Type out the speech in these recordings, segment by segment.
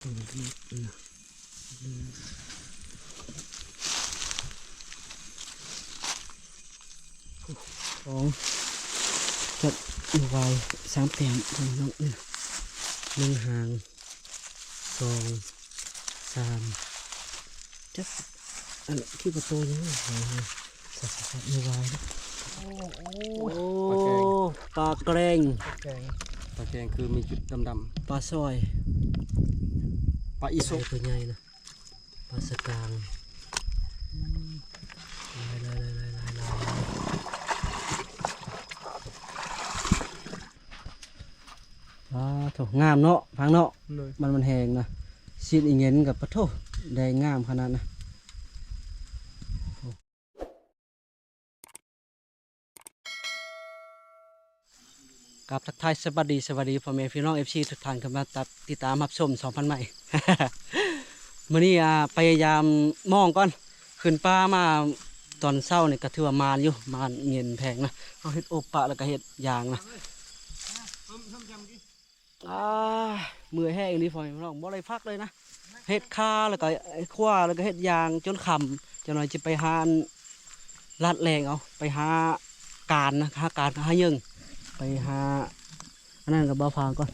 ສອງ ຈັກຢູ່ວາຍສາມແຕ້ມ ພີ່ນ້ອງ ໜຶ່ງຫາງ ສອງ ສາມ ຈັກ ອັນທີ່ປະຕູນີ້ ສາມ ສາມ ຢູ່ວາຍ ໂອ້ ໂອ້ ໂອ້ ປາແກງ ປາແກງ ປາແກງ ປາແກງຄືມີຈຸດດຳໆ ປາຊອຍ ປາອີໂຊະ ປາຕົວໃຫຍ່ນະ. ປາສະກາງ ອືມ ຫຼາຍໆໆໆໆ ປາໂທ້ ງາມເນາະ ພັງເນາະ ໂດຍ ມັນ ມັນແຮງນະ ຊີ້ນອີ່ເຫງັນກໍ ປາໂທ້ ໄດ້ງາມຂະໜາດນະ. ກາບທັກທາຍສະບາຍດີ ສະບາຍດີພໍ່ແມ່ພີ່ນ້ອງ ເອັຟຊີ ທຸກທ່ານ ເຂົ້າມາຕິດຕາມຮັບຊົມຊ່ອງພັນໃໝ່. ມື້ນີ້ ອ່າ ພະຍາຍາມມອງກ່ອນ ຂຶ້ນປ່າມາຕອນເຊົ້ານີ້ກໍຖືວ່າໝານຢູ່ ໝານເຫງັນແພງນະ. ເຮົາເຮັດໂອບປະ ແລ້ວກໍເຮັດຢາງນະ. ອ້າ ເມື່ອຍແຮງອີ່ຫຼີພໍ່ແມ່ພີ່ນ້ອງ ບໍ່ໄດ້ພັກເລີຍນະ ເຮັດຄາ ແລ້ວກໍຂວ້າ ແລ້ວກໍເຮັດຢາງຈົນຄ່ຳ ຈັກໜ່ອຍຊິໄປຫາ ລັດແລ່ງເອົາ ໄປຫາການນະ ຫາການ ຫາເຢິງ ໄປຫາອັນນັ້ນກັບບ່າວຟາງກ່ອນ.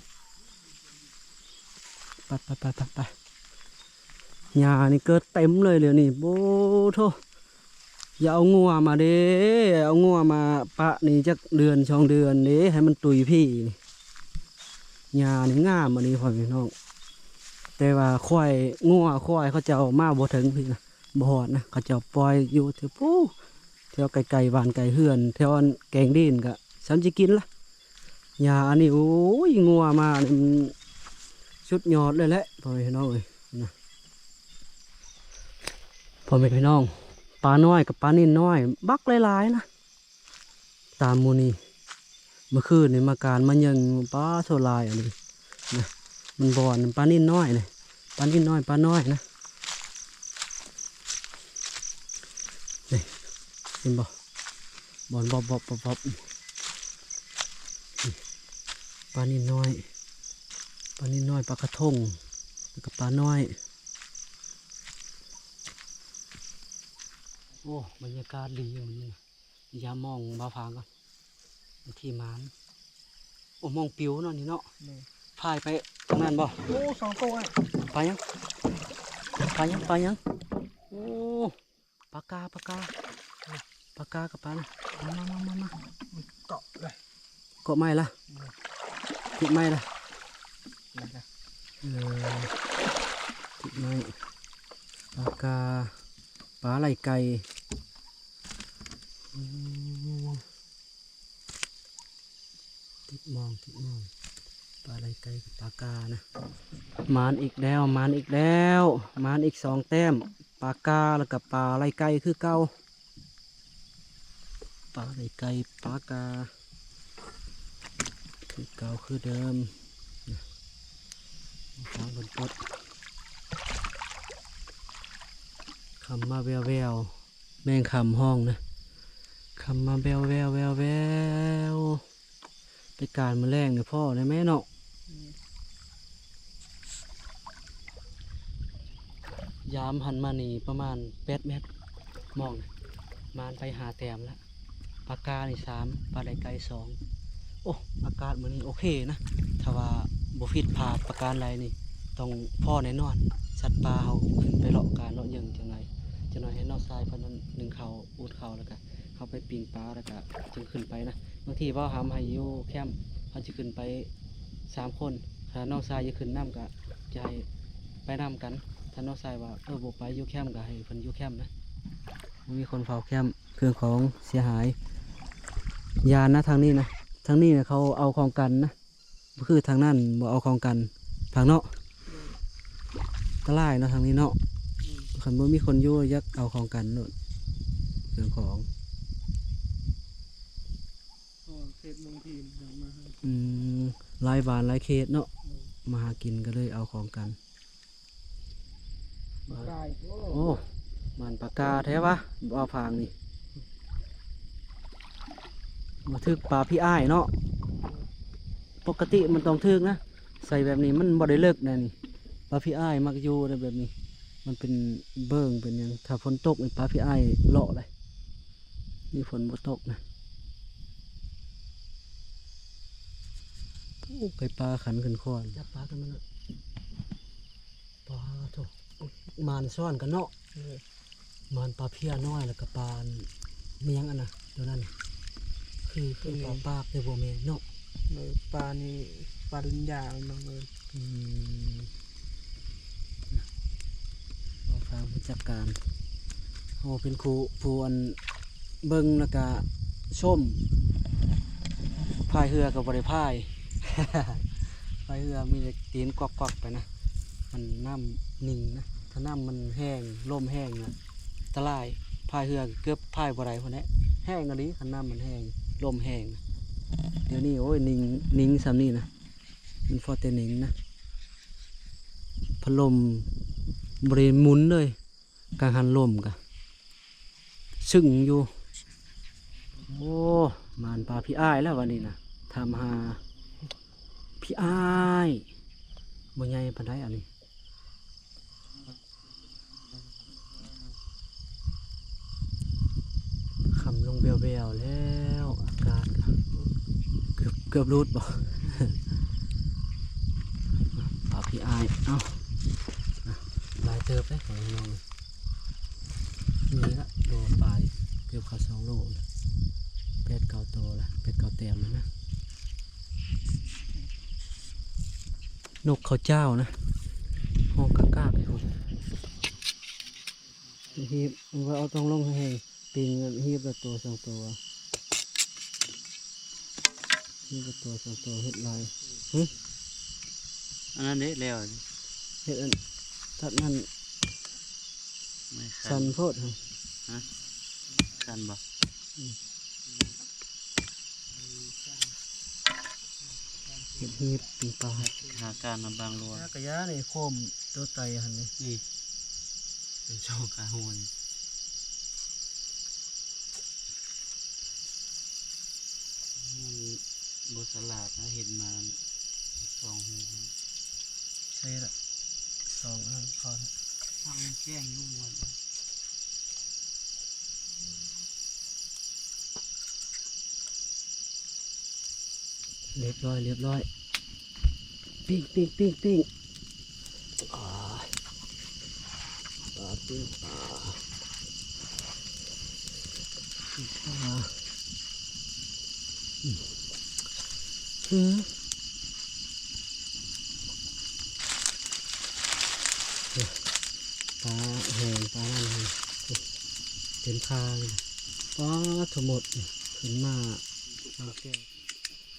ໄປ ໄປ ໄປ ໄປ ໄປ ຫຍ້ານີ້ເກີດເຕັມເລີຍດຽວນີ້ ໂອ້ໂທ້. ຢ່າເອົາງົວມາເດ້ ເອົາງົວມາປະນີ້ຈັກເດືອນສອງເດືອນເດ້ ໃຫ້ມັນຕຸຍພີ້ນີ້. ຫຍ້ານີ້ງາມອັນນີ້ພໍ່ແມ່ພີ່ນ້ອງ ແຕ່ວ່າຄວາຍ ງົວຄວາຍເຂົາເຈົ້າມາບໍ່ເຖິງພີ້ນະ ບໍ່ຮອດນະ ເຂົາເຈົ້າປ່ອຍຢູ່ແຖວພູ້ ແຖວໃກ້ໆບ້ານໃກ້ເຮືອນ ແຖວອັນແກງດິນກະສ່ຳຊິກິນລະ. ຫຍ້າອັນນີ້ ໂອ້ຍ ງົວມານີ້ມັນສຸດຍອດເລີຍແຫຼະ ພໍ່ແມ່ພີ່ນ້ອງເອີຍນະ. ພໍ່ແມ່ພີ່ນ້ອງ ປານ້ອຍກັບປານິນນ້ອຍບັກຫຼາຍໆນະ ຕາມໝູ່ນີ້. ເມື່ອຄືນນີ້ມາການມາເຢິງ ປາໂທ້ຫຼາຍອັນນີ້ນະ ມັນບ່ອນປານິນນ້ອຍນີ້ ປານິນນ້ອຍ ປານ້ອຍນະ. ນີ້ ເຫັນບໍ່? ບ່ອນບອບໆໆໆ ນີ້ ປານິນນ້ອຍ ປານິນນ້ອຍ ປາກະທົງ ແລ້ວກໍປານ້ອຍ. ໂອ້ ບັນຍາກາດດີຢູ່ມື້ນີ້ນະ. ຢາມມອງບ່າວຟາງກ່ອນ ທີ່ໝານ. ໂອ້ ມອງປິວເນາະນີ້ເນາະ. ແມ່ນ. ພາຍໄປທາງນັ້ນບໍ່? ໂອ້ ສອງໂຕ. ປາຫຍັງ? ປາຫຍັງ? ປາຫຍັງ? ໂອ້ ປາກາ ປາກາ ປາກາກັບປານະ. ມາ ມາ ມາ ມາ ມາ ເກາະເລີຍ ເກາະໄມ້ລະ. ແມ່ນ. ຕິດໄມ້ລະ. ແມ່ນ. ເອີ ຕິດໄມ້ ປາກາ ປາໄຫຼໄກ່. ໂອ້ ຕິດມອງ ຕິດມອງ ປາໄຫຼໄກ່ກັບປາການະ. ໝານອີກແລ້ວ ໝານອີກແລ້ວ ໝານອີກສອງແຕ້ມ ປາກາ ແລ້ວກໍປາໄຫຼໄກ່ຄືເກົ່າ. ປາໄຫຼໄກ່ ປາກາ ຄືເກົ່າຄືເດີມ. ທາງເພິ່ນປົດ ຄ່ຳມາແວ່ວໆ ແມງຄ່ຳຮ້ອງນະ ຄ່ຳມາແວ່ວໆ ແວ່ວໆ. ໄປການມື້ແລງນີ້ພໍ້ໄດ້ແມ່ເນາະ. ອືມ ຍາມຫັນມານີ້ປະມານແປດແມັດ ມອງນະ ໝານໄປຫ້າແຕ້ມລະ. ປາການີ້ສາມ ປາໄຫຼໄກ່ສອງ. ໂອ້ ອາກາດມື້ນີ້ໂອເຄນະ ຖ້າວ່າບໍ່ຜິດພາດປະການໃດນີ້ ຕ້ອງພໍ້ແນ່ນອນ. ສັດປ່າເຮົາຂຶ້ນໄປເລາະການເລາະເຢິງຈັກໜ່ອຍ ຈັກໜ່ອຍໃຫ້ນ້ອງຊາຍເພິ່ນໜຶ້ງເຂົ້າ ອຸ່ນເຂົ້າ ແລ້ວກະເຮົາໄປປີ້ງປາ ແລ້ວກະຈຶ່ງຂຶ້ນໄປນະ. ບາງທີເວົ້າຫາມໃຫ້ຢູ່ແຄມ ເຮົາຈະຂຶ້ນໄປສາມຄົນ ຖ້ານ້ອງຊາຍຢາກຂຶ້ນນຳກະຈະໃຫ້ໄປນຳກັນ. ຖ້ານ້ອງຊາຍວ່າ ເອີ ບໍ່ໄປ ຢູ່ແຄມ ກະໃຫ້ເພິ່ນຢູ່ແຄມນະ. ບໍ່ມີຄົນເຝົ້າແຄມ ເຄື່ອງຂອງເສຍຫາຍ. ຢ້ານນະ ທາງນີ້ນະ ທາງນີ້ນະ ເຂົາເອົາຂອງກັນນະ ບໍ່ຄືທາງນັ້ນ ບໍ່ເອົາຂອງກັນ ທາງເນາະ. ອັນຕະລາຍເນາະ ທາງນີ້ເນາະ. ອືມ ຄັນບໍ່ມີຄົນຢູ່ ຢາກເອົາຂອງກັນໂລດ ເຄື່ອງຂອງ. ເຂດເມືອງພີນ ມາຫາ ອືມ ຫຼາຍບ້ານຫຼາຍເຂດເນາະ. ເອີ ມາຫາກິນກໍເລີຍເອົາຂອງກັນ. ປາກາຍ ໂອ້ ໂອ້ ມັນປາກາແທ້ວະ ບ່າວຟາງນີ້. ບໍ່ຖືກປາພີ່ອ້າຍເນາະ ປົກກະຕິມັນຕ້ອງຖືກນະ ໃສ່ແບບນີ້ມັນບໍ່ໄດ້ເລິກນະນີ້. ປາພີອ້າຍມັກຢູ່ໃນແບບນີ້ ມັນເປັນເບິ່ງເປັນຫຍັງ. ຖ້າຝົນຕົກນີ້ປາພີອ້າຍເລາະເລີຍ ນີ້ຝົນບໍ່ຕົກນະ. ໂອ້ ໄກ່ປາຂັນຂຶ້ນຄອນ ຈັບປາຕົວນັ້ນນະ. ປາໂທ້ ມານຊ້ອນກັນເນາະ. ເອີ ມານປາເພຍນ້ອຍ ແລ້ວກໍປາ ມີຫຍັງອັນນະ ຕົວນັ້ນ ຄື ຄື ໂຕນີ້ ປາປາກ ແຕ່ບໍ່ແມ່ນເນາະ. ເອີ ປານີ້ ປາລິນຍາເນາະ. ເອີ ອືມ ເອົາຟັງຜູ້ຈັດການ ໂອ້ ເປັນຜູ້ ຜູ້ອັນເບິ່ງ ແລ້ວກະຊົມ. ພາຍເຮືອກໍບໍ່ໄດ້ພາຍ ພາຍເຮືອມີແຕ່ຕີນກວັກໆໄປນະ. ມັນນ້ຳນິງນະ ຖ້ານ້ຳມັນແຮງ ລົມແຮງນະ ອັນຕະລາຍ. ພາຍເຮືອເກືອບພາຍບໍ່ໄດ້ພຸ້ນແຫຼະ ແຮງອີ່ຫຼີ ຄັນນ້ຳມັນແຮງ ລົມແຮງນະ. ດຽວນີ້ ໂອ້ຍ ນິງ ນິງຊ່ຳນີ້ນະ ມັນພໍແຕ່ນິງນະ. ພັດລົມບໍ່ໄດ້ໝູນເລີຍ ກາງຫັນລົມກະຊຶ້ງຢູ່. ໂອ້ ມານປາພີອ້າຍແລ້ວບັດນີ້ນະ ຖາມຫາພີອ້າຍ. ບໍ່ໃຫຍ່ປານໃດອັນນີ້. ຄ່ຳລົງແວວໆແລ້ວ ອາກາດເກືອບ ເກືອບຫຼຸດບໍ່ ປາພີອ້າຍ. ເອົ້າ ຫຼາຍເຕີບເດ້ພໍ່ແມ່ພີ່ນ້ອງ. ນີ້ລະ ໂລປາຍ ເກືອບເຂົ້າສອງໂລ ແປດເກົ້າໂຕລະ ແປດເກົ້າແຕ້ມແລ້ວນະ. ນົກເຂົາເຈົ້ານະ ຮ້ອງກາກໆຢູ່ພຸ້ນ. ຮີບ ເອົາຕ້ອງລົງໃຫ້ ປີງຮີບລະໂຕສອງໂຕ ຮີບລະໂຕສອງໂຕ ເຮັດຫຼາຍ. ຫຶ ອັນນັ້ນເດ້ ແລ້ວ ເຮັດອັນ ຕັດນັ້ນ ໄມ້ຄັນ ສັ້ນໂພດ. ຫະ ສັ້ນບໍ່? ອືມ. ເຮັດຮີບປີງປາ ຫາການນຳບາງຫຼວງ ກະຢານີ້ ໂຄມໂຕໄຕຫັ້ນນີ້ ນີ້ເປັນຊ່ອງຂາຫົວນີ້. ມັນບໍ່ສະຫຼາດນະ ເຮັດມາສອງຮູ ໃສ່ລະສອງອັນພໍລະ ທາງແຈ້ງຢູ່ມ່ວນ. ລຽບຮ້ອຍ ລຽບຮ້ອຍ ປີ້ງ ປີ້ງ ປີ້ງ ປີ້ງ. ອາ ປາ ປີ້ງປາ ປີ້ງປາ. ອືມ ປາແຫ້ງ ປານັ້ນແຫ້ງ ເຕັມຄາເລີຍ. ປາ ທັງໝົດຂຶ້ນມາ ມາແກ້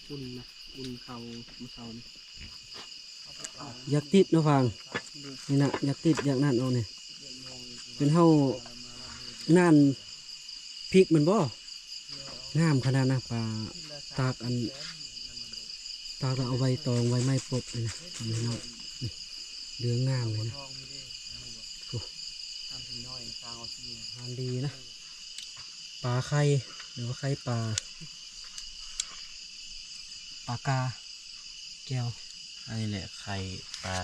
ອຸ່ນນະ ອຸ່ນເຂົ້າມື້ເຊົ້ານີ້. ຢາກຕິດເນາະ ຟັງ ນີ້ນະ ຢາກຕິດ ຢາກນັ້ນອອກນີ້ ເປັນເຮົານານພິກແມ່ນບໍ່? ງາມຂະໜາດນະ ປາຕາກ ອັນ ຕາກແລ້ວເອົາໃບຕອງ ໃບໄມ້ປົກນີ້ນະ ເຫັນບໍ່ເນາະ? ນີ້ ເຫຼືອງງາມເລີຍນະ. ໂອ້ ອາຫານດີນະ ປາໄຂ່ ຫຼືວ່າໄຂ່ປາ ປາກາແກ້ວ. ອັນນີ້ແຫຼະໄຂ່ປາ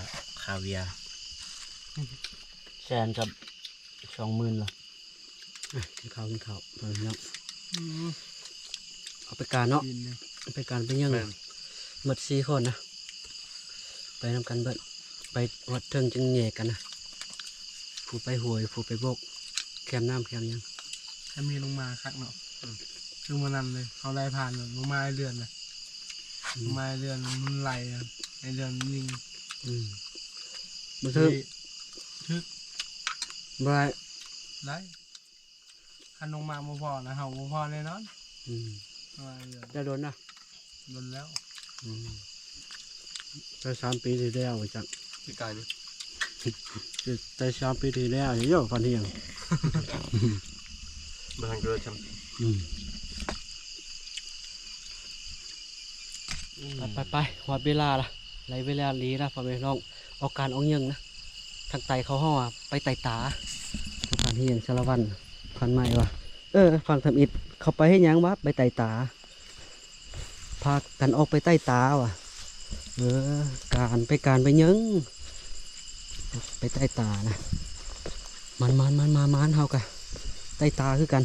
ຄາວຽ ແສນກັບສອງໝື່ນລະ. ອ່ະ ກິນເຂົ້າ ກິນເຂົ້າ ພໍ່ແມ່ພີ່ນ້ອງ. ອືມ ເອົາໄປການເນາະ ກິນເລີຍ ເອົາໄປການໄປຍັງ ແມ່ນ ໝົດສີ່ຄົນນະ ໄປນຳກັນເບິດ ໄປຮອດເທິງຈຶ່ງແຍກກັນນະ ຜູ້ໄປຫ້ວຍ ຜູ້ໄປບົກ ແຄມນ້ຳແຄມຫຍັງ. ຖ້າມີລົງມາຄັກເນາະ. ອືມ ຄືມື້ນັ້ນເລີຍ ເຮົາໄລ່ຜ່ານລົງມາເດືອນນະ ອືມ ລົງມາເດືອນມັນໄລ່ນະ ໄອ້ເດືອນມັນຍິງ. ອືມ ບໍ່ຖືກ ຖືກ ບໍ່ໄດ້ ໄດ້. ຄັນລົງມາບໍ່ພໍນະ ເຮົາບໍ່ພໍແນ່ນອນ. ອືມ ໄດ້ດົນນະ ດົນແລ້ວ. ອືມ ໄດ້ສາມປີທີ່ແລ້ວວ່າຊັ້ນ ປີກາຍນີ້ ໄດ້ສາມປີທີ່ແລ້ວນີ້ ໂຢ ພັນຮຽງ ບໍ່ທັນເກີດຊ້ຳ. ອືມ ໄປໆໆ ຮອດເວລາລະ ໄດ້ເວລາດີລະ ພໍ່ແມ່ພີ່ນ້ອງ ອອກການອອກເຫຍິງນະ. ທາງໃຕ້ເຂົາຮ້ອງວ່າໄປໄຕ່ຕາ ພັນຮຽງສາລະວັນ ພັນໃໝ່ວ່າ ເອີ ຝັ່ງທຳອິດ ເຂົາໄປເຮັດຫຍັງວະ? ໄປໄຕ່ຕາ ພາກັນອອກໄປໄຕ່ຕາວ່າ. ເອີ ການໄປການໄປເຫຍິງ ໄປໃຕ້ຕານະ. ໝານໆໆໆ ເຮົາກະໃຕ້ຕາຄືກັນ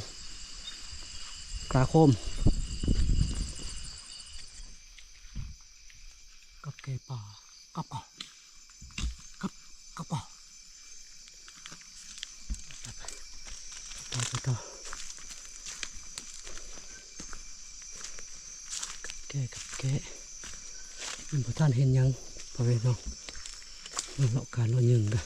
ຕາໂຄມ. ກັບແກ່ປ່າ ກັບກ່ອ ກັບ ກັບກ່ອ ໄປ ໄປ ໄປ ໄປຕໍ່ ກັບແກ່ ກັບແກ່ ຍັງບໍ່ທັນເຫັນຫຍັງ ພໍ່ແມ່ພີ່ນ້ອງ ມາເລາະການເລາະຫຍັງກະ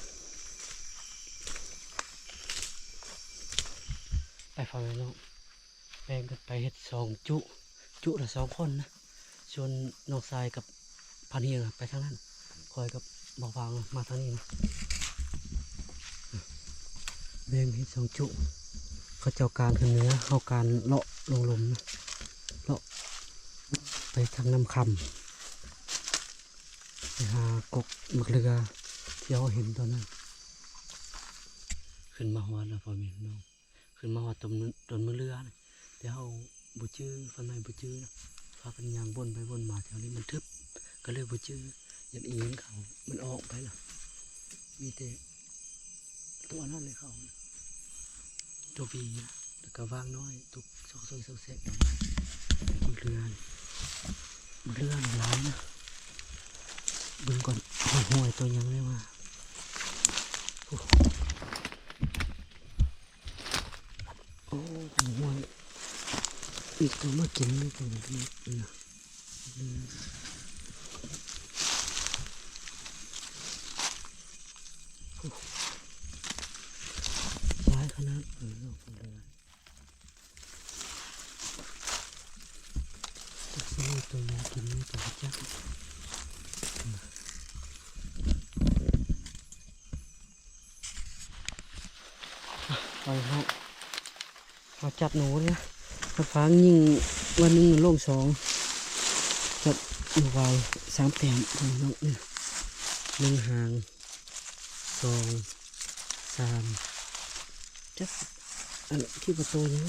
ໄປ ພໍ່ແມ່ພີ່ນ້ອງ. ແບ່ງກັນໄປເຮັດສອງຈຸ ຈຸລະສອງຄົນນະ ສ່ວນນ້ອງຊາຍກັບພັນຮຽງໄປທາງນັ້ນ ຂ້ອຍກັບບ່າວຟາງມາທາງນີ້ນະ ແບ່ງເຮັດສອງຈຸ ເຂົາເຈົ້າການຂຶ້ນເໜືອ ເຮົາການເລາະລົງລຸ່ມນະ ເລາະໄປທາງນ້ຳຄຳ ໄປຫາກົກໝາກເຫຼືອທີ່ເຮົາເຫັນຕອນນັ້ນ ຂຶ້ນມາຮອດແລ້ວ ພໍ່ແມ່ພີ່ນ້ອງ. ຂຶ້ນມາຮອດຕົ້ນ ຕົ້ນໝາກເຫຼືອນະ ແຕ່ເຮົາບໍ່ຈື່ ໄຟໄໝ້ບໍ່ຈື່ນະ ພາກັນຍ່າງວົນໄປວົນມາແຖວນີ້ມັນທຶບ ກະເລີຍບໍ່ຈື່ ຢ້ານອີ່ຫຍັງເຂົ້າ ມັນອອກໄປລະ ມີແຕ່ຕົວນັ້ນເລີຍເຂົ້າ ຕົວວີນະ ແລ້ວກະຫວ່າງນ້ອຍ ຕົກຊອກຊອຍຊອກແຊກ ໝາກເຫຼືອນະ ໝາກເຫຼືອນະຫຼາຍນະ ເບິ່ງກ່ອນ ຫ້ວຍ ຫ້ວຍ ຕົວຫຍັງໄດ້ມາ ໂອ້ ໂອ້ຍ ມີຕົວມາກິນ ມີຕົວມາກິນ ຫຼາຍຂະໜາດ ເອີ ຕົວມາກິນ ມີຕົວມາຈັບ. ໄປເນາະ ມາຈັບໜູເລີຍ ມາຟາງຍິງ ວັນໜຶ່ງລົງສອງ ຈັບໜູວາຍສາມແຕ້ມ ໄປເນາະ ໜຶ່ງຫາງ ສອງ ສາມ ຈັບ ອັນ ຄິດວ່າໂຕນີ້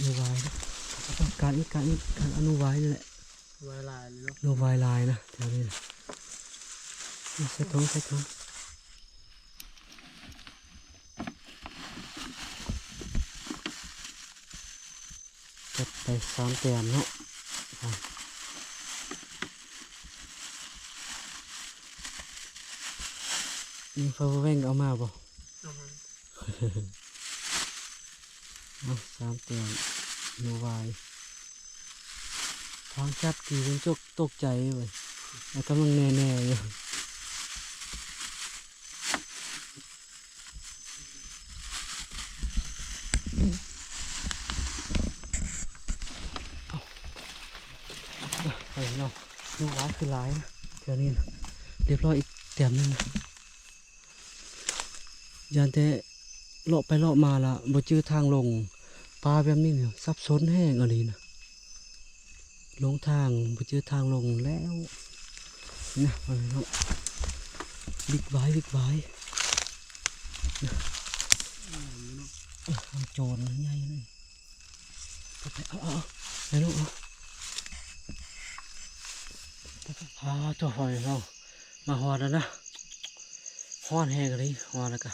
ໜູວາຍ ການອີກ ການອີກ ການເອົາໜູວາຍນີ້ແຫຼະ. ວາຍຫຼາຍເນາະ ໂລວາຍຫຼາຍນະ ແຖວນີ້ນະ ໃສ່ຖົງ ໃສ່ຖົງ ຈັດໄປສາມແຕ້ມເນາະ ອາ ມີໄຟເວີແວງເອົາມາບໍ່? ເອົາມາ. ເອົາ ສາມແຕ້ມ ໜູວາຍ ທາງຈັບກີ້ເປັນຕົກ ຕົກໃຈເວີຍ ແລ້ວກຳລັງແນ່ໆຢູ່ ເອົາ ໄປເນາະ ໜູວາຍຄືຫຼາຍນະ ແຖວນີ້ນະ ລຽບຮ້ອຍອີກແຕ້ມໜຶ່ງນະ. ຢ້ານແຕ່ເລາະໄປເລາະມາລະບໍ່ຈື່ທາງລົງ ປ່າແບບນີ້ນີ້ສັບສົນແຮງອີ່ຫຼີນະ ຫຼົງທາງ ບໍ່ຈື່ທາງລົງແລ້ວນະ ພໍ່ແມ່ພີ່ນ້ອງ ວິກວາຍ ວິກວາຍນະ ໂຈນໃຫຍ່ເລີຍ ເອົາ ເອົາ ເອົາ ໄປລູກ ເອົາ ໄປ ໄປ ອ້າ ໂທ້ ພໍ່ແມ່ພີ່ນ້ອງ ມາຮອດແລ້ວນະ ຮ້ອນແຮງອີ່ຫຼີ ຮອດແລ້ວກະ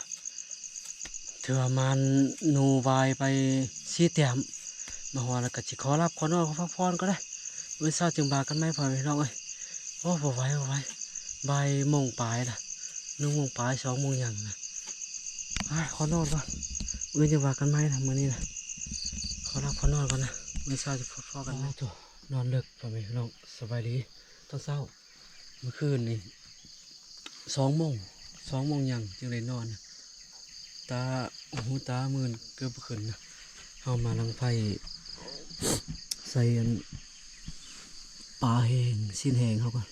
ຖືວ່າໝານໜູວາຍໄປສີ່ແຕ້ມ ມາຮອດແລ້ວກະຊິຂໍຫຼັບຂໍນອນຂໍພັກຜ່ອນກ່ອນເດີ ມື້ເຊົ້າຈຶ່ງວ່າກັນໃໝ່ ພໍ່ແມ່ພີ່ນ້ອງເອີຍ ໂອ້ ບໍ່ໄຫວ ບໍ່ໄຫວ ບ່າຍໂມງປາຍລະ ໜຶ່ງໂມງປາຍ ສອງໂມງຫຍັງນະ ອ້າຍ ຂໍນອນກ່ອນ ມື້ອື່ນຈຶ່ງວ່າກັນໃໝ່ນະ ມື້ນີ້ນະ ຂໍຫຼັບຂໍນອນກ່ອນນະ ມື້ເຊົ້າຈະພໍ້ກັນໃໝ່ ໂອ້ ນອນເລິກ ພໍ່ແມ່ພີ່ນ້ອງ ສະບາຍດີຕອນເຊົ້າ. ມື້ຄືນນີ້ສອງໂມງ ສອງໂມງຫຍັງຈຶ່ງໄດ້ນອນ ຕາຫູຕາມື່ນເກືອບບໍ່ຂຶ້ນນະ ເຮົາມາດັງໄຟໃສ່ອັນປາແຫ້ງ ຊີ້ນແຫ້ງເຮົາກ່ອນ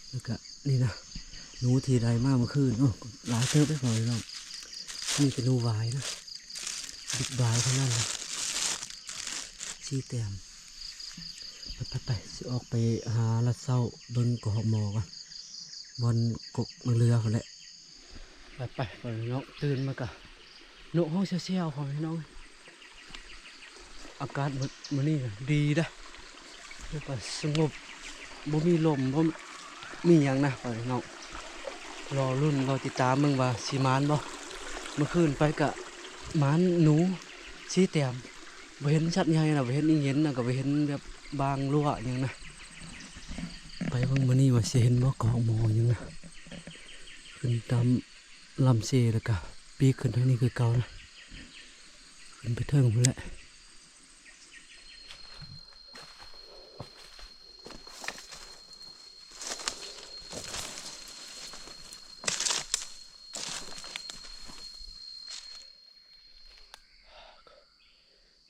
ແລ້ວກະນີ້ນະ ໜູທີ່ໄດ້ມາມື້ຄືນ ໂອ້ ຫຼາຍເຕີບເດ້ພໍ່ແມ່ພີ່ນ້ອງ ມີແຕ່ໜູວາຍນະ ບິກບາຍເທົ່ານັ້ນນະ ສີ່ແຕ້ມ ໄປ ໄປ ໄປ ຊິອອກໄປຫາລັດເຊົ້າເບິ່ງກະຮອກໝໍກ່ອນ ບ່ອນກົກໝາກເຫຼືອພຸ້ນແຫຼະ ໄປ ໄປ ພໍ່ແມ່ພີ່ນ້ອງ ຕື່ນມາກະນົກຮ້ອງແຊວໆ ພໍ່ແມ່ພີ່ນ້ອງ ອາກາດມື້ ມື້ນີ້ກະດີເດ້ ແລ້ວກະສະຫງົບ ບໍ່ມີລົມ ບໍ່ມີຫຍັງນະ ພໍ່ແມ່ພີ່ນ້ອງ ລໍລຸ້ນ ລໍຕິດຕາມເບິ່ງວ່າຊິໝານບໍ່. ເມື່ອຄືນໄປກະໝານໜູສີ່ແຕ້ມ, ບໍ່ເຫັນສັດໃຫຍ່ນະ, ບໍ່ເຫັນອີ່ຫຍັງນະ, ກະບໍ່ເຫັນແບບບາງລົວະຫຍັງນະ. ໄປເບິ່ງມື້ນີ້ວ່າຊິເຫັນບໍ່ ກະຮອກໝໍຫຍັງນະ. ຂຶ້ນຕາມລຳເຊ ແລ້ວກະປີກຂຶ້ນທາງນີ້ຄືເກົ່ານະ, ຂຶ້ນໄປເທິງພຸ້ນແຫຼະ.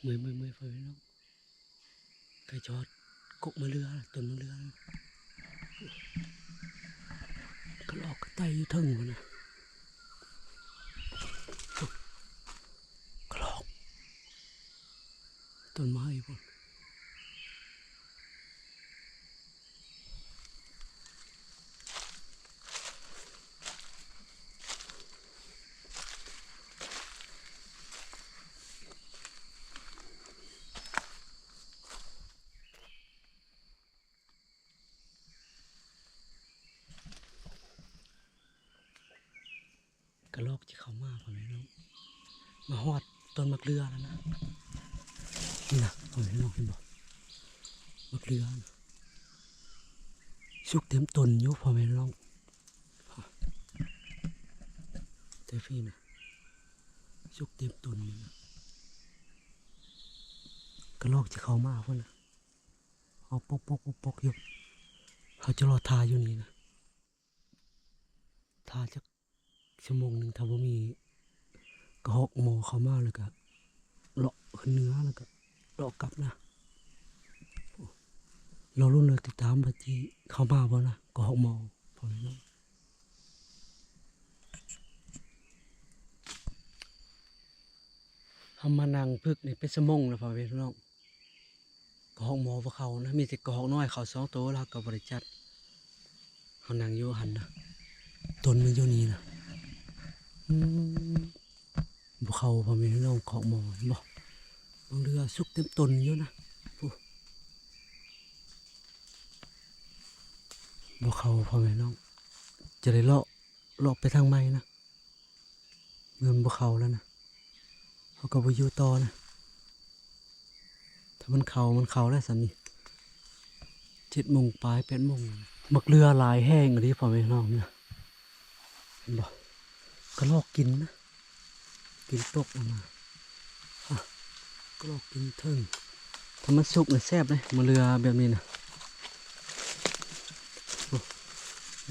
ເມື່ອຍໆໆ ພໍ່ແມ່ພີ່ນ້ອງ, ໃກ້ຈະຮອດກົກມະເດື່ອ, ຕົ້ນມະເດື່ອ. ກະລອກກະໄຕ່ຢູ່ເທິງພຸ້ນນະ, ກະລອກ ຕົ້ນໄມ້ພຸ້ນ. ກະລອກຈະເຂົ້າມາ ພໍ່ແມ່ນ້ອງ, ມາຮອດຕົ້ນໝາກເດື່ອແລ້ວນະ. ນີ້ນະ ພໍ່ແມ່ນ້ອງເຫັນບໍ່? ໝາກເດື່ອນະ ສຸກເຕັມຕົ້ນຢູ່ ພໍ່ແມ່ນ້ອງ. ແຕ່ພີ້ນະ ສຸກເຕັມຕົ້ນຢູ່ນະ. ກະລອກຈະເຂົ້າມາພຸ້ນນະ, ເຮົາປົກໆໆໆຢູ່. ເຮົາຈະລໍຖ້າຢູ່ນີ້ນະ, ຖ້າຈັກ ຊົ່ວໂມງໜຶ່ງ ຖ້າບໍ່ມີກະຮອກໝໍເຂົ້າມາ ແລ້ວກະເລາະຂຶ້ນເໜືອ ແລ້ວກະເລາະກັບນະ. ລໍລຸ້ນ ລໍຕິດຕາມວ່າຊິເຂົ້າມາບໍ່ນະ ກະຮອກໝໍ ພໍ່ແມ່ນ້ອງ. ເຮົາມານັ່ງຝຶກນີ້ເປັນຊົ່ວໂມງແລ້ວ ພໍ່ແມ່ພີ່ນ້ອງ. ກະຮອກໝໍບໍ່ເຂົ້ານະ, ມີແຕ່ກະຮອກນ້ອຍເຂົ້າສອງໂຕ ແລ້ວເຮົາກະບໍ່ໄດ້ຈັດ. ເຮົານັ່ງຢູ່ຫັ້ນນະ, ຕົ້ນມັນຢູ່ນີ້ນະ. ອືມ ບໍ່ເຂົ້າ ພໍ່ແມ່ພີ່ນ້ອງ, ກະຮອກໝໍເຫັນບໍ່? ບາງເທື່ອສຸກເຕັມຕົ້ນຢູ່ນະ. ໂອ້ ບໍ່ເຂົ້າ ພໍ່ແມ່ນ້ອງ, ຈະໄດ້ເລາະ ເລາະໄປທາງໃໝ່ນະ. ເງິນບໍ່ເຂົ້າແລ້ວນະ, ເຮົາກໍບໍ່ຢູ່ຕໍ່ນະ. ຖ້າມັນເຂົ້າ ມັນເຂົ້າແລ້ວສ່ຳນີ້, ເຈັດໂມງປາຍ ແປດໂມງ. ໝາກເດື່ອຫຼາຍແຮງອີ່ຫຼີ ພໍ່ແມ່ນ້ອງນະ, ເຫັນບໍ່? ກະລອກກິນນະ, ກິນຕົກອອກມາ. ອະ ກະລອກກິນເທິງ. ຖ້າມັນສຸກນະແຊບເດ້ ໝາກເດື່ອແບບນີ້ນະ. ໂອ້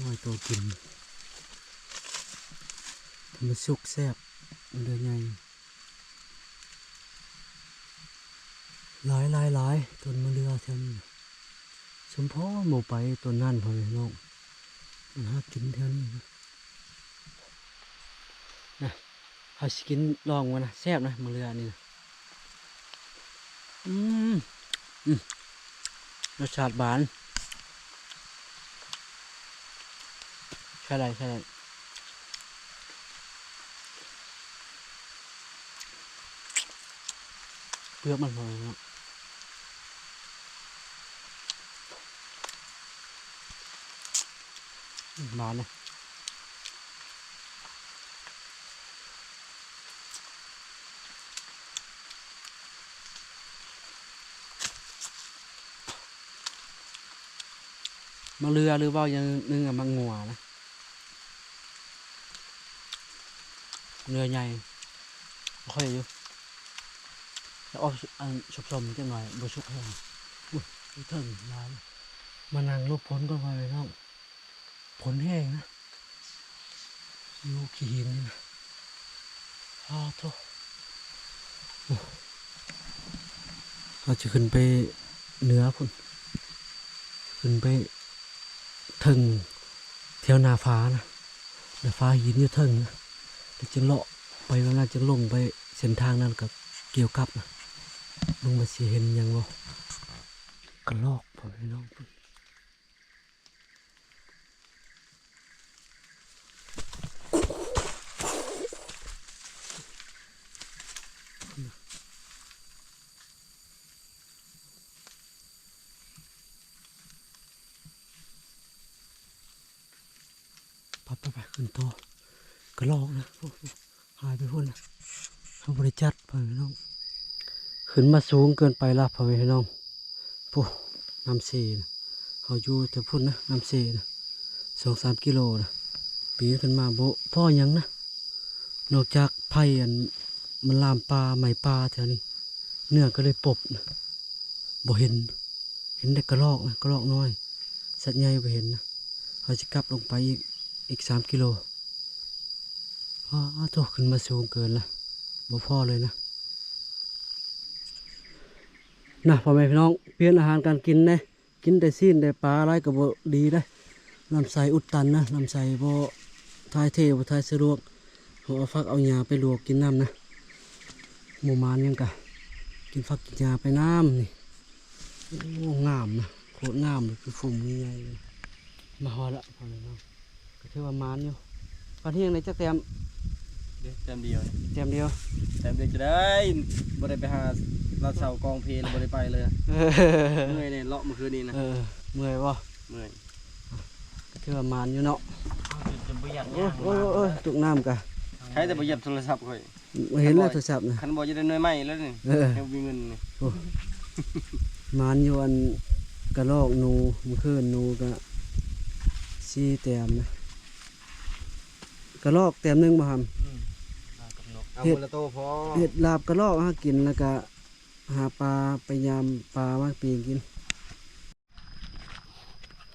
ນ້ອຍໂຕກິນ, ຖ້າມັນສຸກແຊບ. ມັນເດືອໃຫຍ່ ຫຼາຍໆໆ ຕົ້ນມະເດືອແຖວນີ້ນະ. ສົມພໍບໍ່ໄປຕົ້ນນັ້ນ ພໍ່ແມ່ນ້ອງ, ມັນຫາກິນແຖວນີ້ນະ. ນະ ເຮົາຊິກິນລອງເບິ່ງນະ, ແຊບນະ ມະເດືອນີ້ນະ. ອືມ ອືມ ລົດຊາດຫວານ ໃຊ້ໄດ້ ໃຊ້ໄດ້. ເປືອກມັນພໍເນາະ. ອືມ ຫວານເດ້. ໝາກເຫຼືອ ຫຼືເວົ້າຢ່າງໜຶ່ງ ໝາກງົວນະ, ເນື້ອໃຫຍ່ ໂອເຄຢູ່, ແຕ່ອອກອັນສົມໆ ຈັກໜ້ອຍ ບໍ່ສຸກແຮງ. ອຸ້ຍ ຢູ່ເທິງຫຼາຍ. ມານັ່ງຫຼົບຝົນກ່ອນ ພໍ່ແມ່ພີ່ນ້ອງ. ຝົນແຮງນະ ຢູ່ຂີ້ຫີນນີ້ນະ. ອ້າໂທ້ ເຮົາຈະຂຶ້ນໄປເໜືອພຸ້ນ, ຂຶ້ນໄປເທິງແຖວໜ້າຜານະ, ໜ້າຜາຫີນຢູ່ເທິງນະ, ແລ້ວຈຶ່ງເລາະໄປແບບນັ້ນ, ຈຶ່ງລົງໄປເສັ້ນທາງນັ້ນ ກໍກ່ຽວກັບນະ. ເບິ່ງວ່າຊິເຫັນຫຍັງບໍ່? ກະລອກ ພໍ່ແມ່ພີ່ນ້ອງ. ໄປ ໄປ ໄປ ຂຶ້ນ ກະລອກນະ ໂອ້ ຫາຍໄປພຸ້ນລະ ເຮົາບໍ່ໄດ້ຈັດ ພໍ່ແມ່ພີ່ນ້ອງ. ຂຶ້ນມາສູງເກີນໄປລະ ພໍ່ແມ່ພີ່ນ້ອງ. ໂອ້ ນ້ຳເຊນະ ເຮົາຢູ່ແຖວພຸ້ນນະ ນ້ຳເຊນະ ສອງສາມກິໂລນະ. ປີນຂຶ້ນມາບໍ່ພໍຫຍັງນະ ນອກຈາກໄຟ ອັນ ມັນລາມປ່າ ໄໝ້ປ່າແຖວນີ້ ເນື້ອກໍເລີຍປົບນະ ບໍ່ເຫັນ ເຫັນແຕ່ກະລອກນະ ກະລອກນ້ອຍ ສັດໃຫຍ່ບໍ່ເຫັນນະ. ເຮົາຊິກັບລົງໄປອີກ ອີກສາມກິໂລ. ອ້າໂທ້ ຂຶ້ນມາສູງເກີນລະ ບໍ່ພໍເລີຍນະ ນະ ພໍ່ແມ່ພີ່ນ້ອງ. ປ່ຽນອາຫານການກິນແດ່ ກິນແຕ່ຊີ້ນແຕ່ປາຫຼາຍກໍບໍ່ດີເດ້ ລຳໄສ້ອຸດຕັນນະ ລຳໄສ້ບໍ່ຖ່າຍເທ ບໍ່ຖ່າຍສະດວກ. ເຮົາເອົາຜັກເອົາຫຍ້າໄປລວກກິນນຳນະ ໝູ່ມານຫຍັງກະກິນຜັກກິນຫຍ້າໄປນຳນີ້. ໂອ້ ງາມນະ ໂຄດງາມເລີຍ ຄືຝູງໃຫຍ່ໆເລີຍ. ມາຮອດລະ ພໍແລ້ວເນາະ ກໍຖືວ່າໝານຢູ່. ປານຮຽງໄດ້ຈັກແຕ້ມ? ເດ້ ແຕ້ມດຽວນີ້ ແຕ້ມດຽວ ແຕ້ມດຽວຈະໄດ້ ບໍ່ໄດ້ໄປຫາລາດເຊົາກອງເພລະ ບໍ່ໄດ້ໄປເລີຍ. ເອີ ເມື່ອຍແນ່ ເລາະມື້ຄືນນີ້ນະ. ເອີ ເມື່ອຍບໍ່? ເມື່ອຍ. ກໍຖືວ່າໝານຢູ່ເນາະ. ເຮົາຈົນບໍ່ຢາກ ໂອ້ ຍ່າງ ໂອ້ ມາ ໂອ້ ຕົກນ້ຳກະ ໃຜແຕ່ບໍ່ຢຽບໂທລະສັບຂ້ອຍ. ເຫັນແລ້ວໂທລະສັບນະ ຄັນບໍ່ຈະໄດ້ໜ່ວຍໄມ້ແລ້ວນີ້. ເອີ ຍັງມີເງິນນີ້. ໂອ້ ໝານຢູ່ ອັນ ກະລອກໜູ ມື້ຄືນໜູກະສີ່ແຕ້ມນະ ກະລອກແຕ້ມໜຶ່ງບໍ່ຫຳ. ອືມ ເຮັດ ເອົາມື້ລະໂຕພໍ ເຮັດລາບກະລອກຫາກິນ ແລ້ວກະຫາປາ ໄປຍາມປາມາປີ້ງກິນ.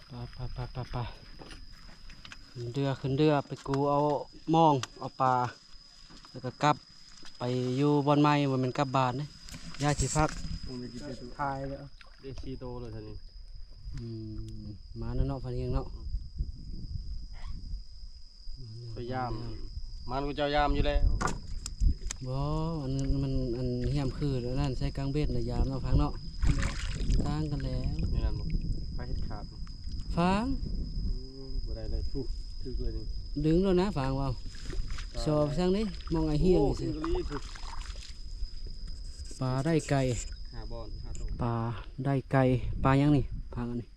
ໄປ ໄປ ໄປ ໄປ ຂຶ້ນເຮືອ ຂຶ້ນເຮືອ ໄປກູ້ເອົາມອງ ເອົາປາ ແລ້ວກໍກັບໄປຢູ່ບ່ອນໃໝ່ ບໍ່ແມ່ນກັບບ້ານເດ້ ຍ້າຍທີ່ພັກ. ໂອ້ ມີທີ່ ຖ່າຍແລ້ວ ໄດ້ສີ່ໂຕເລີຍຊັ້ນນີ້. ອືມ ມາແລ້ວເນາະ ພັນຮຽງເນາະ. ອືມ ພະຍາຍາມ ມັນກໍເຈົ້າຍາມຢູ່ແລ້ວ. ບໍ່ ອັນນັ້ນມັນ ອັນ ຮຽມຄື ອັນນັ້ນໃສ່ກາງເບັດນະ ຍາມເນາະ ຟັງເນາະ ຕ່າງກັນແລ້ວ. ນີ້ນັ້ນບໍ່ ໃຜເຮັດຂາດ ຟັງ ອືມ ບໍ່ໄດ້ເລີຍ ຜູ້ ຖືກເລີຍນີ້ ດຶງໂລດນະ ຟັງເວົ້າ ສອບໄປທາງນີ້ ມອງໄອຮຽງ ໂອ້ ຊື່ ອີ່ຫຼີຜູ້ ປາໄດ້ໄກ່ ຫ້າບ່ອນ ຫ້າໂຕ ປາໄດ້ໄກ່ ປາຫຍັງນີ້ ຟັງອັນນີ້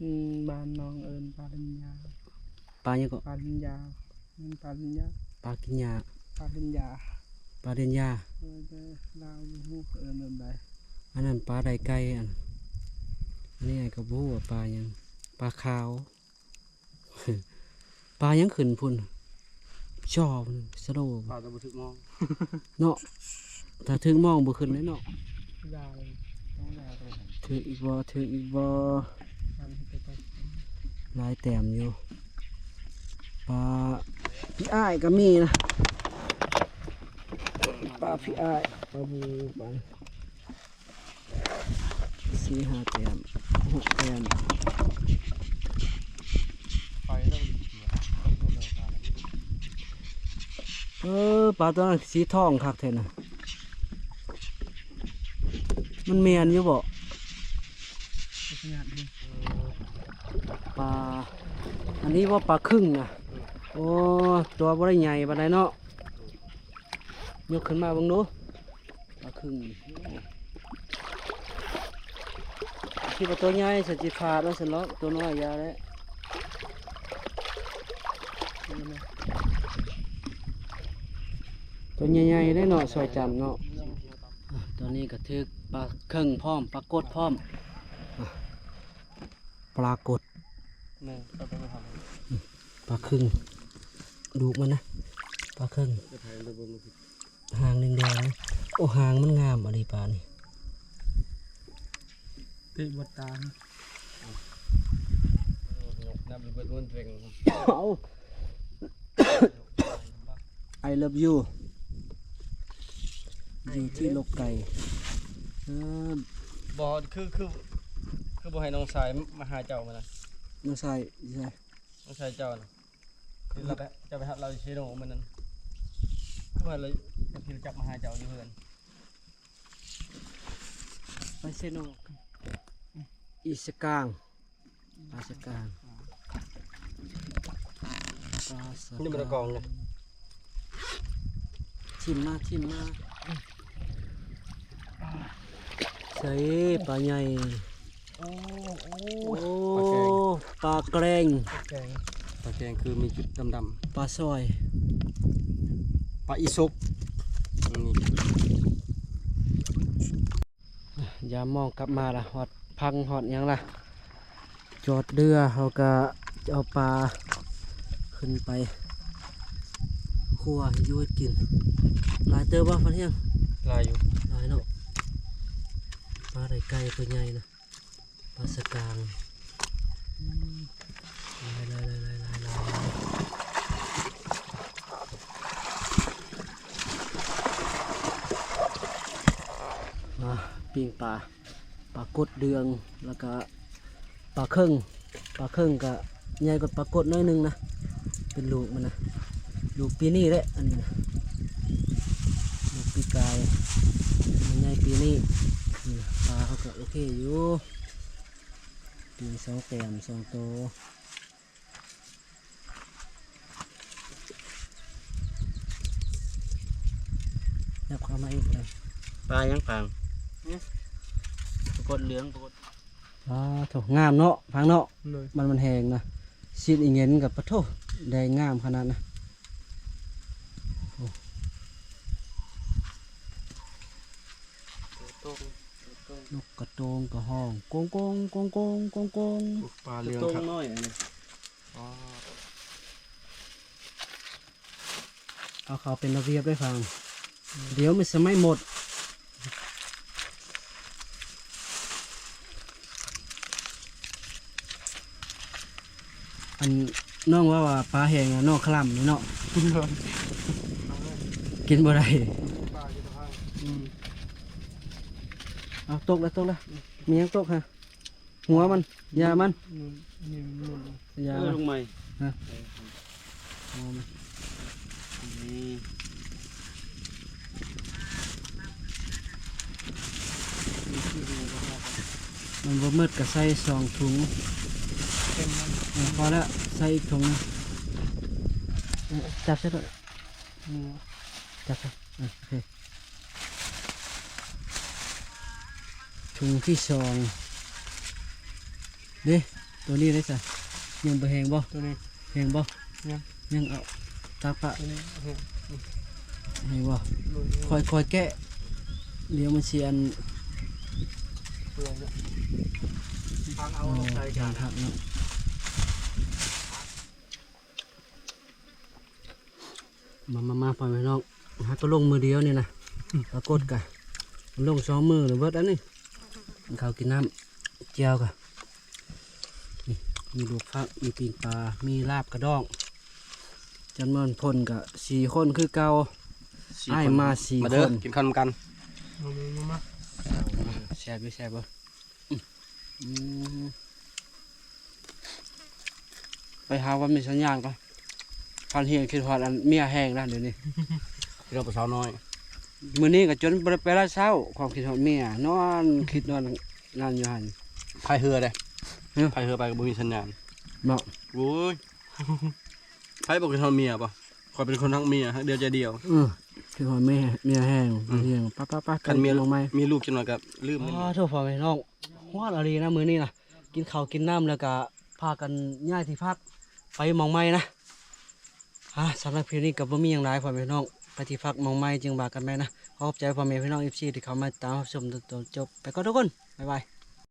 ອືມ ບ້ານນ້ອງເອີ້ນປາລິນຍາ ປາຫຍັງເກາະ? ປາລິນຍາ ມັນປາລິນຍາ ປາກິນຫຍ້າ ປາລິນຍາ ປາລິນຍາ. ເອີ ແຕ່ລາວບໍ່ຮູ້ເຂົາເອີ້ນແບບໃດ. ອັນນັ້ນປາໄດ້ໄກ່ ອັນ ອັນນີ້ກໍບໍ່ຮູ້ວ່າປາຫຍັງ ປາຂາວ ປາຫຍັງຂຶ້ນພຸ້ນ ຊໍ່ ສະໂດ ປາກໍບໍ່ຖືກມອງເນາະ. ຖ້າຖືກມອງບໍ່ຂຶ້ນເດ້ເນາະ. ຢາວ ຕ້ອງຢາວໄປ ຖືກອີກບໍ່ ຖືກອີກບໍ່? ມັນຊິໄປຕົກ ຫຼາຍແຕ້ມຢູ່. ປາພີ່ອ້າຍກໍມີນະ ປາພີ່ອ້າຍ ປາບູ ປາສີ່ຫ້າແຕ້ມ ຫົກແຕ້ມ. ໄປແລ້ວ ເອີ ປາຕົວນັ້ນສີທອງຄັກແທ້ນະ. ມັນແມ່ນຢູ່ບໍ່? ປາ ອັນນີ້ວ່າປາຄຶ່ງນະ. ໂອ້ ຕົວບໍ່ໄດ້ໃຫຍ່ປານໃດເນາະ. ຍົກຂຶ້ນມາເບິ່ງດູ ປາຄຶ່ງ. ຄິດວ່າຕົວໃຫຍ່ ສະຈິພາດວ່າຊັ້ນເນາະ ຕົວນ້ອຍຢ່າແຫຼະ. ຕົວໃຫຍ່ໆເດ້ເນາະ ຊ່ອຍຈຳເນາະ. ອາ ຕອນນີ້ກໍຖືກປາເຄິງພ້ອມ ປາກົດພ້ອມ. ອາ ປາກົດ ແມ່ນ ເອົາໄປບໍ່ທັນ ປາຄຶ່ງ ລູກມັນນະ ປາຄຶ່ງ ຫາງແດງໆ. ໂອ້ ຫາງມັນງາມອີ່ຫຼີປານີ້ ຕິບໍ່ຕາ. ເອົາ I love you ຢູ່ທີ່ໂລກໄກ. ເອີ ບໍ່ ຄື ຄື ຄືບໍ່ໃຫ້ນ້ອງຊາຍມາຫາເຈົ້າມື້ນັ້ນ. ນ້ອງຊາຍຢູ່ໃສ? ນ້ອງຊາຍເຈົ້ານະ ທີ່ລາວໄປ ເຈົ້າໄປຮັບລາວຢູ່ເຊໂນມື້ນັ້ນ ຄືວ່າລາວ ທີ່ລາວຈັບມາຫາເຈົ້າຢູ່ເຮືອນ ໄປເຊໂນ ອີສະກາງ ປາສະກາງ ປາສະກາງ. ນີ້ມັນກອງເລີຍ ຖິ້ມມາ ຖິ້ມມາ. ໃສ່ປາໃຫຍ່. ໂອ້ ໂອ້ ໂອ້ ປາແກງ ປາແກງ ປາແກງ. ປາແກງຄືມີຈຸດດຳໆ ປາຊອຍ ປາອີສົກ ນີ້ ຍາມມອງກັບມາລະ ຮອດພັງຮອດຫຍັງລະ ຈອດເຮືອ ເຮົາກະຈະເອົາປາຂຶ້ນໄປຄົວເຮັດຢູ່ເຮັດກິນ. ຫຼາຍເຕີບບໍ່ ພັນຮຽງ? ຫຼາຍຢູ່ ຫຼາຍເນາະ. ປາໄດ້ໄກ່ຕົວໃຫຍ່ນະ ປາສະກາງ ອືມ ຫຼາຍໆໆໆ ມາປີ້ງປາ ປາກົດເດືອງ ແລ້ວກະປາເຄິງ. ປາເຄິງກະໃຫຍ່ກວ່າປາກົດໜ້ອຍໜຶ່ງນະ ເປັນລູກມັນນະ ລູກປີນີ້ແຫຼະ ອັນນີ້ນະ ລູກປີກາຍ ມັນໃຫຍ່ປີນີ້. ນີ້ນະ ປາເຮົາກະໂອເຄຢູ່ ປີສອງແຕ້ມສອງໂຕ. ຍັບເຂົ້າມາອີກເລີຍ ປາຫຍັງ ປາຫຍັງ? ປາກົດເຫຼືອງ ປາກົດ. ອ້າໂທ້ ງາມເນາະ ພັງເນາະ. ໂດຍ ມັນ ມັນແຮງນະ ຊີ້ນອີ່ເຫງັນກັບ ປະໂທ້ ແດງງາມຂະໜາດນະ. ໂອ້ ຕົວໂຕງ ຕົວໂຕງ ນົກກະໂຕງກະຮ້ອງ ກົງໆໆໆໆ. ໂອ້ ປາເຫຼືອງ ໂຕງ ຄັກ ນ້ອຍອັນນີ້. ອໍ ເອົາເຂົ້າເປັນລະບຽບໄດ້ຟັງ ດຽວມັນສະໄໝໝົດ. ອັນ ນ້ອງເວົ້າວ່າປາແຫ້ງນະ ນ້ອງຄະລຳນີ້ເນາະ ກິນບໍ່ໄດ້. ອືມ ເອົາ ຕົກແລ້ວ ຕົກແລ້ວ. ມີຫຍັງຕົກຮະ? ຫົວມັນ ຢາມັນ ອືມ ນີ້ມັນ ຢາ ເອີ ມັນ ລົງໃໝ່ ຮະ ເອີ ຫົວມັນ ນີ້ ມັນບໍ່ໝົດກະໃສ່ສອງຖົງ ເຕັມມັນ ເອີ ພໍແລ້ວ ໃສ່ອີກຖົງໜຶ່ງ ເອີ ຈັບໃສ່ໂລດ ນີ້ ຈັບໃສ່ ເອີ ໂອເຄ. ຖົງທີສອງເດ້ ໂຕນີ້ເດ້ຊະ ຍັງບໍ່ແຫ້ງບໍ່? ໂຕນີ້ແຫ້ງບໍ່? ຍັງ ຍັງ ເອົາຕາປະ ໂຕນີ້ແຫ້ງ ແຫ້ງບໍ່? ໂດຍ ຄ່ອຍໆແກະ ດຽວມັນຊິອັນ ເປື່ອຍແລ້ວ ພັງເອົາ ໂອ້ ໃສ່ຈານ ພັງເນາະ. ມາ ມາ ມາ ພໍ່ແມ່ພີ່ນ້ອງ ຫາກະລົງມື້ດຽວນີ້ນະ ປາກົດກະລົງສອງມື້ລະເບິດອັນນີ້ ກິນເຂົ້າກິນນ້ຳ ແຈ່ວກະ ນີ້ ມີລວກຜັກ ມີປີ້ງປາ ມີລາບກະດ້ອງ ຈຳນວນຄົນກະສີ່ຄົນຄືເກົ່າ ສີ່ຄົນ ອ້າຍມາສີ່ຄົນ ມາເດີ ກິນເຂົ້ານຳກັນ ມາ ມາ ມາ ແຊບຢູ່ ແຊບບໍ່? ອືມ ໄປຫາວ່າມີສັນຍານກ່ອນ ພັນຮຽງຄິດຮອດອັນເມຍແຮງນະດຽວນີ້ ຄິດຮອດຜູ້ສາວນ້ອຍ ມື້ນີ້ກະຈົນບໍ່ໄດ້ໄປລາເຊົ້າ ຄວາມຄິດຮອດເມຍ ນອນຄິດນອນນັ້ນຢູ່ຫັ້ນ ພາຍເຮືອເດ້ ຮະ ພາຍເຮືອໄປກະບໍ່ມີສັນຍານເນາະ ໂອ້ຍ ໃຜບໍ່ຄິດຮອດເມຍບໍ່? ຂ້ອຍເປັນຄົນຮັກເມຍ ຮັກດຽວໃຈດຽວ ເອີ ຄິດຮອດເມຍ ເມຍແຮງ ອືມ ເມຍແຮງ ໄປໆໆ ຄັນເມຍ ໄປກິນໝາກໄມ້ ມີລູກຈັກໜ້ອຍກະລືມ ອໍ ໂທ້ ພໍ່ແມ່ພີ່ນ້ອງ ຮ້ອນອີ່ຫຼີນະມື້ນີ້ນະ ກິນເຂົ້າກິນນ້ຳແລ້ວກະພາກັນຍ້າຍທີ່ພັກໄປໝ່ອງໃໝ່ນະ ອາ ສຳລັບຄລິບນີ້ກະບໍ່ມີຫຍັງຫຼາຍ ພໍ່ແມ່ພີ່ນ້ອງ ໄປທີ່ພັກໝ່ອງໃໝ່ຈຶ່ງວ່າກັນໃໝ່ນະ ຂໍຂອບໃຈພໍ່ແມ່ພີ່ນ້ອງ ເອັຟຊີ ທີ່ເຂົ້າມາຕິດຕາມຮັບຊົມຈົນຈົບ ໄປກ່ອນທຸກຄົນ ບາຍບາຍ.